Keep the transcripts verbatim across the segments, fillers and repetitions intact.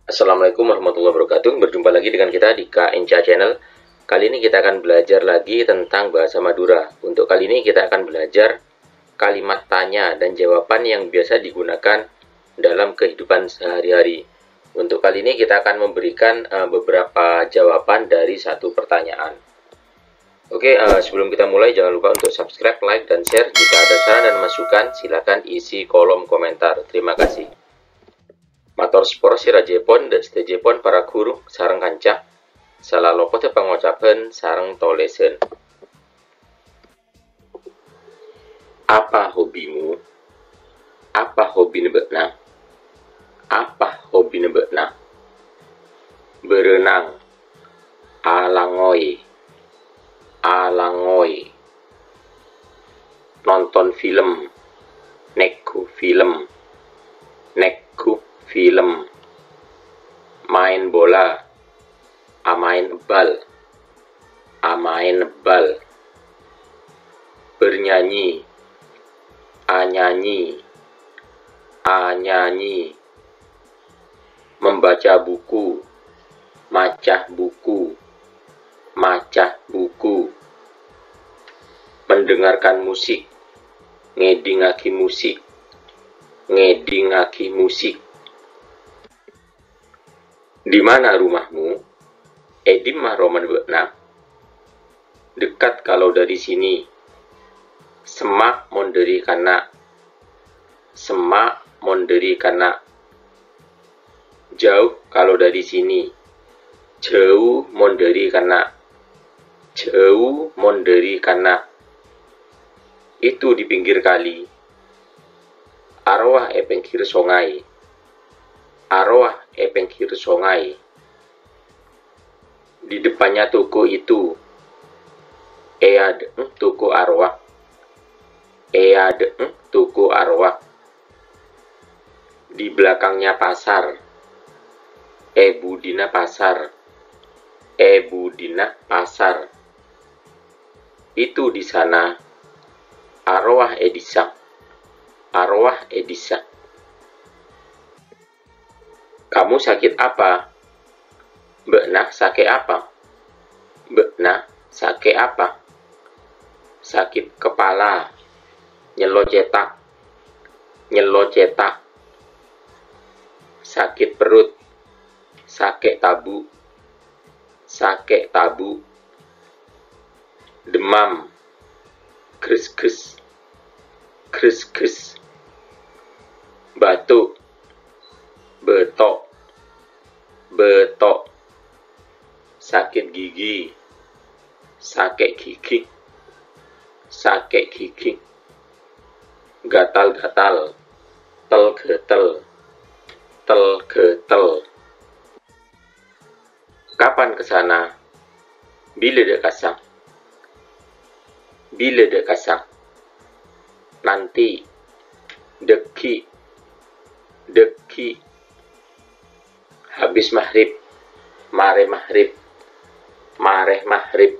Assalamualaikum warahmatullahi wabarakatuh. Berjumpa lagi dengan kita di K N C A Channel. Kali ini kita akan belajar lagi tentang bahasa Madura. Untuk kali ini kita akan belajar kalimat tanya dan jawaban yang biasa digunakan dalam kehidupan sehari-hari. Untuk kali ini kita akan memberikan, eh, beberapa jawaban dari satu pertanyaan. Oke, eh, sebelum kita mulai, jangan lupa untuk subscribe, like, dan share. Jika ada saran dan masukan, silakan isi kolom komentar. Terima kasih. Mator sapora sè rajâèpon, dâ' sadhâjâèpon para ghuru sareng kanca. Sala lopot pangocapan sareng tolèsan. Apa hobimu? Apa hobina bâ'na? Apa hobina bâ'na? Berenang. Alangoy. Alangoy. Nonton film. Nèngghu film. Nèngghu film. Main bola. Amaèn bal. Amaèn bal. Bernyanyi. Anyanyi. Anyanyi. Membaca buku. Maca buku. Maca buku. Mendengarkan musik. Ngèdingngaghi musik. Ngèdingngaghi musik. Di mana rumahmu? È dimma romana bâ'na? Dekat kalau dari sini. Semma' mon dhâri kanna'. Semma' mon dhâri kanna'. Jauh kalau dari sini. Jhâu mon dhâri kanna'. Jhâu mon dhâri kanna'. Itu di pinggir kali. Arowa è pèngghir songay. Arowa è pèngghir songay. Di depannya toko itu. È adâ'na toko arowa. È adâ'na toko arowa. Di belakangnya pasar. È budina pasar. È budina pasar. Itu di sana. Arowa è dissa'. Arowa è dissa'. Kamu sakit apa? Bâ'na sakè' apa? Bâ'na sakè' apa? Sakit kepala. Nyello cèta'. Nyello cèta'. Sakit perut. Sakè' tabu'. Sakè' tabu'. Demam. Gres-gres. Gres-gres. Batuk. Bâto'. Bâto'. Sakit gigi. Sakè' ghighi. Sakè' ghighi. Gatal-gatal. Tel-ghâtel. Tel-ghâtel. Kapan ke sana? Bilâ dâ' kassa'? Bilâ dâ' kassa'? Nanti. Dâgghi'. Dâgghi'. Habis maghrib. Marè maghrib. Marè maghrib.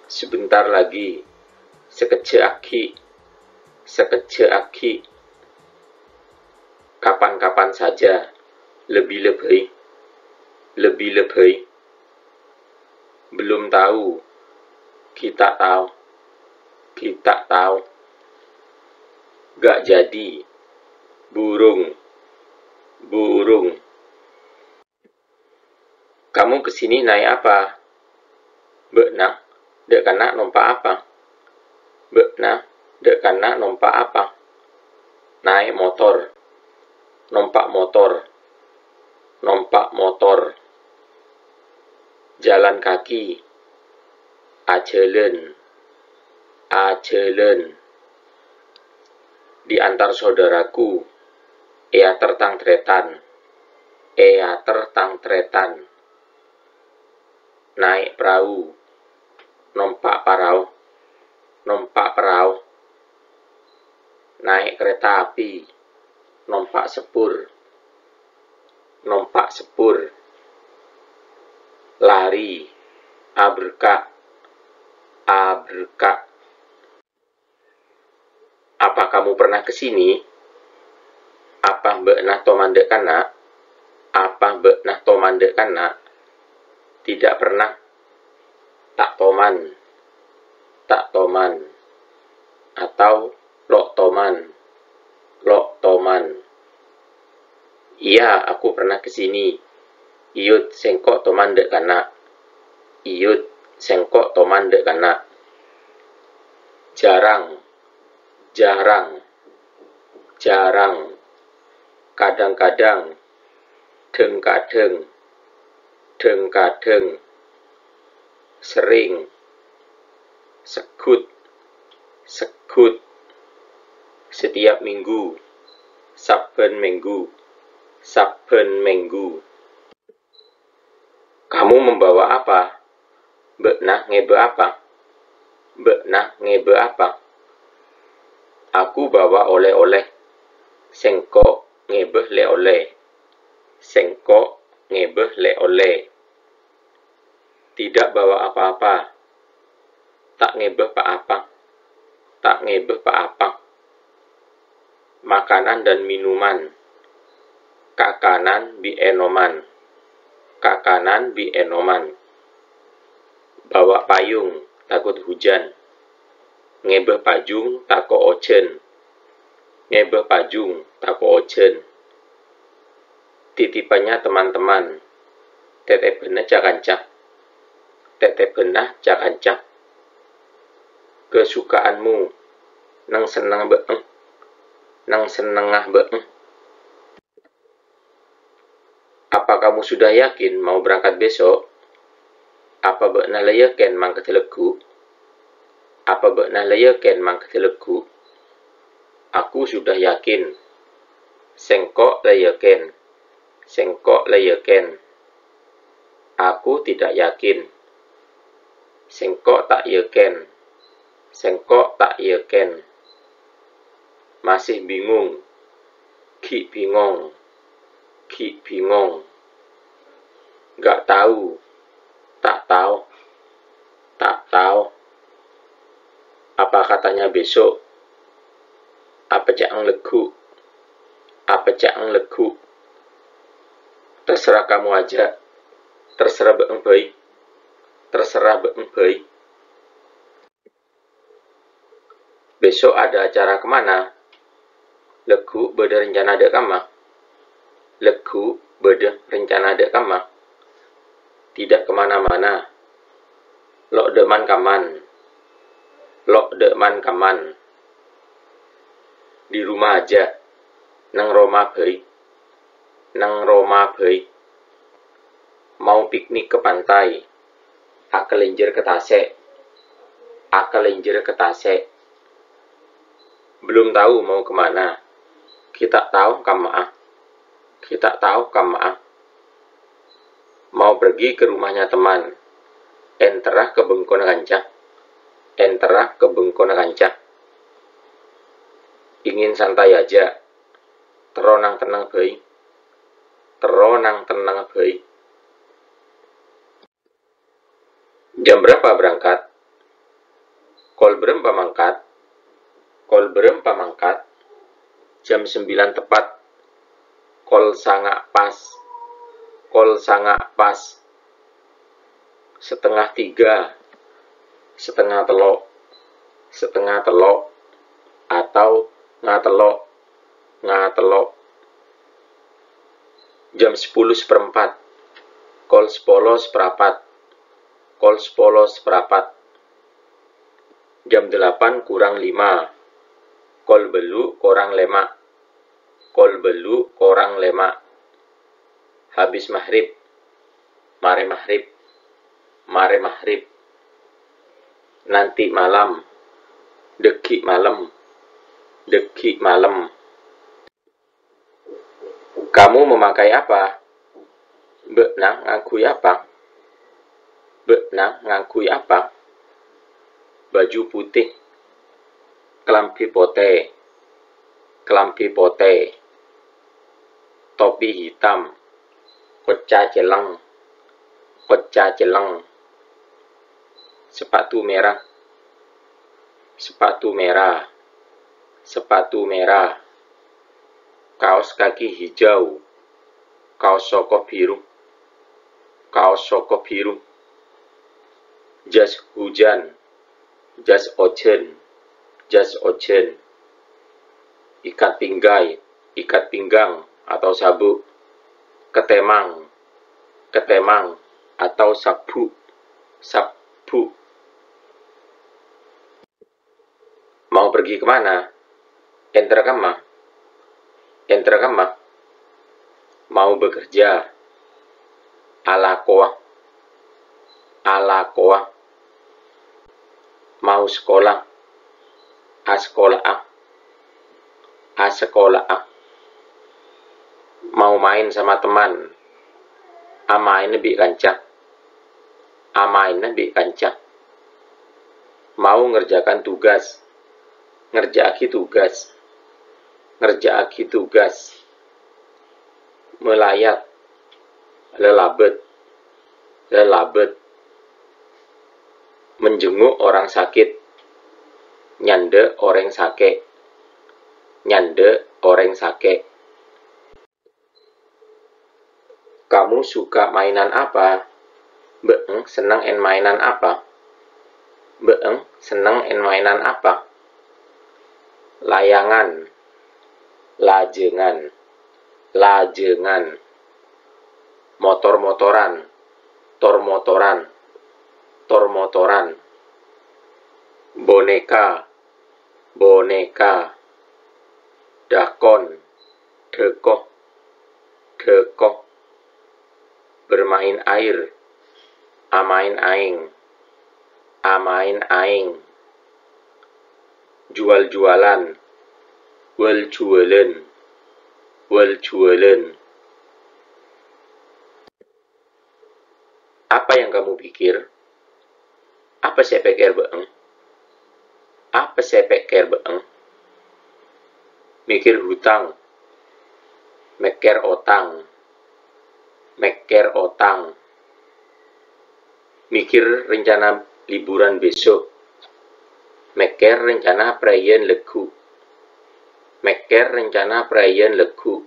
Sebentar lagi. Sakejjhâ' aghi'. Sakejjhâ' aghi'. Kapan-kapan saja. Lebbi-lebbhi. Lebbi-lebbhi. Belum tahu. Ghi' ta' tao. Ghi' ta' tao. Gak jadi. Burung. Burung. Kamu ke sini naik apa? Bâ'na dâ' kanna' nompa' apa? Bâ'na dâ' kanna' nompa' apa? Naik motor. Nompa' motor. Nompa' motor. Jalan kaki. Ajhâlân. Ajhâlân. Diantar saudaraku. Èyater tang tarètan. Èyater tang tarètan. Naik perahu. Nompa' parao. Nompa' parao. Naik kereta api. Nompa' sepur. Nompa' sepur. Lari. Aberka'. Aberka'. Apa kamu pernah ke sini? Apa bâ'na toman dâ' kanna'? Apa bâ'na toman dâ' kanna'? Tidak pernah. Ta' toman. Ta' toman. Atau lo' toman. Lo' toman. Iya, aku pernah ke sini. Iyut, sèngko' toman dâ' kanna'. Iyut, sèngko' toman dâ' kanna'. Jarang. Jarang. Jarang. Kadang-kadang. Dhâng-kadhâng. Dhâng-kadhâng. Sering. Seggut. Seggut. Setiap minggu. Sabbhân mènggu. Sabbhân mènggu. Kamu membawa apa? Bâ'na ngèbâ apa? Bâ'na ngèbâ apa? Aku bawa oleh-oleh. Sèngko' ngèbâ lè-ollè. Sèngko' ngèbâ lè-ollè. Tidak bawa apa-apa. Ta' ngèbâ pa-apa. Ta' ngèbâ pa-apa. Makanan dan minuman. Kakanan bi' ènoman. Kakanan bi' ènoman. Bawa payung, takut hujan. Ngèbâ pajung, tako' ojhân. Ngèbâ pajung, tako' ojhân. Titipannya teman-teman. Tètèbhânna ca-kanca. Tètèbhânna ca-kanca. Kesukaanmu. Nang-sennengnga bâ'na. Nang-sennengnga bâ'na. Apa kamu sudah yakin mau berangkat besok? Apa bâ'na la yakin mangkada lagghu'? Apa bâ'na la yakin mangkada lagghu'? Aku sudah yakin. Sèngko' la yakin. Sèngko' la yakin. Aku tidak yakin. Sèngko' ta' yakin. Sèngko' ta' yakin. Masih bingung. Ghi' bingong. Ghi' bingong. Nggak tahu. Ta' tao. Ta' tao. Apa katanya besok? Apa ca'na lagghu'? Apa ca'na lagghu'? Terserah kamu aja. Terserah bâ'na bhâi. Terserah bâ'na bhâi. Besok ada acara kemana? Lagghu' bâdâ rencana dâ' kamma? Lagghu' bâdâ rencana dâ' kamma? Tidak kemana-mana. Lo' dâ' man-kamman. Lo' dâ' man-kamman. Di rumah aja. Neng roma bhâi. Neng roma bhâi. Mau piknik ke pantai. Akalenjer ka tasè'. Akalenjer ka tasè'. Belum tahu mau kemana. Ghi' ta' tao kamma'a. Ghi' ta' tao kamma'a. Mau pergi ke rumahnya teman. Ènterra ka bengkona kanca. Ènterra ka bengkona kanca. Ingin santai aja. Terro nang-tennang bhâi. Terro nang-tennang bhâi. Jam berapa berangkat? Kol bârâmpa mangkat? Kol bârâmpa mangkat? Jam sembilan tepat. Kol sanga' pas. Kol sanga' pas. Setengah tiga. Setengah tello'. Setengah tello'. Atau ngatello'. Ngatello'. Jam sepuluh seperempat. Kol sapolo saparapat. Kol sapolo saparapat. Jam delapan kurang lima. Kol bâllu' korang lèma'. Kol bâllu' korang lèma'. Habis maghrib. Marè maghrib. Marè maghrib. Nanti malam. Dâgghi' malem. Dâgghi' malem. Kamu memakai apa? Bâ'na ngangghuy apa? Bâ'na ngangghuy apa? Baju putih. Kalambhi potè. Kalambhi potè. Topi hitam. Kocca celleng. Kocca celleng. Sepatu merah. Sepatu merah. Sepatu merah. Kaos kaki hijau. Kaos soko biru. Kaos soko biru. Jas hujan. Jas ojhân. Jas ojhân. Ikat pinggai, ikat pinggang atau sabuk. Ketemang. Ketemang atau sabuk. Sabuk. Mau pergi ke mana? Èntar kemma? Èntar kemma? Mau bekerja. Alakowa. Alakowa. Mau sekolah. Asekola'a. Asekola'a. Mau main sama teman. Amaèna bi' kanca. Amaèna bi' kanca. Mau ngerjakan tugas. Ngerja'aghi tugas. Ngerja'aghi tugas. Melayat. Lalabât. Lalabât. Menjenguk orang sakit. Nyandhâ' orèng sakè'. Nyandhâ' orèng sakè'. Kamu suka mainan apa? Bâ'eng senneng èn mainan apa? Bâ'eng senneng èn mainan apa? Layangan. Lajângan. Lajângan. Motor-motoran. Tor-motoran. Tor-motoran. Boneka. Boneka. Dhâkon. Dhâko. Dhâko. Bermain air. Amaèn aèng. Amaèn aèng. Jual-jualan. Wâl-juwâlân. Wâl-juwâlân. Apa yang kamu pikir? Apa sè èpèkkèr bâ'eng? Apa sè èpèkkèr bâ'eng? Mikir hutang. Mèkkèr otang. Mèkkèr otang. Mikir rencana liburan besok. Mèkkèr rencana parèyan lagghu'. Mèkkèr rencana parèyan lagghu'.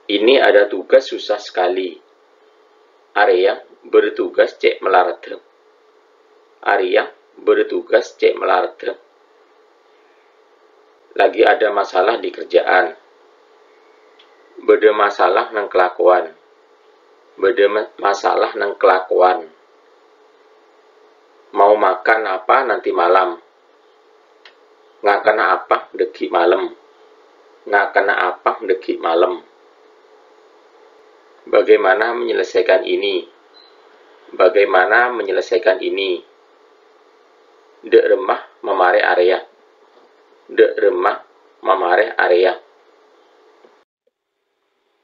Ini ada tugas susah sekali. Arèya bâdâ tugas cè' malaradhâ. Arèya bâdâ tugas cè' malaradhâ. Lagi ada masalah di kerjaan. Bâdâ masalah neng kalakowan. Bâdâ ma-, masalah neng kalakowan. Mau makan apa nanti malam? Ngakanna apa dhâggi' malem? Ngakanna apa dhâggi' malem? Bagaimana menyelesaikan ini? Bagaimana menyelesaikan ini? Dâ' remma mamarè arèya. Dâ' remma mamarè arèya.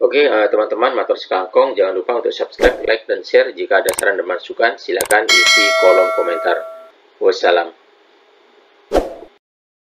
Oke, eh, teman-teman, mator sakalangkong, jangan lupa untuk subscribe, like, dan share. Jika ada saran dan masukan, silakan isi kolom komentar. Wassalam.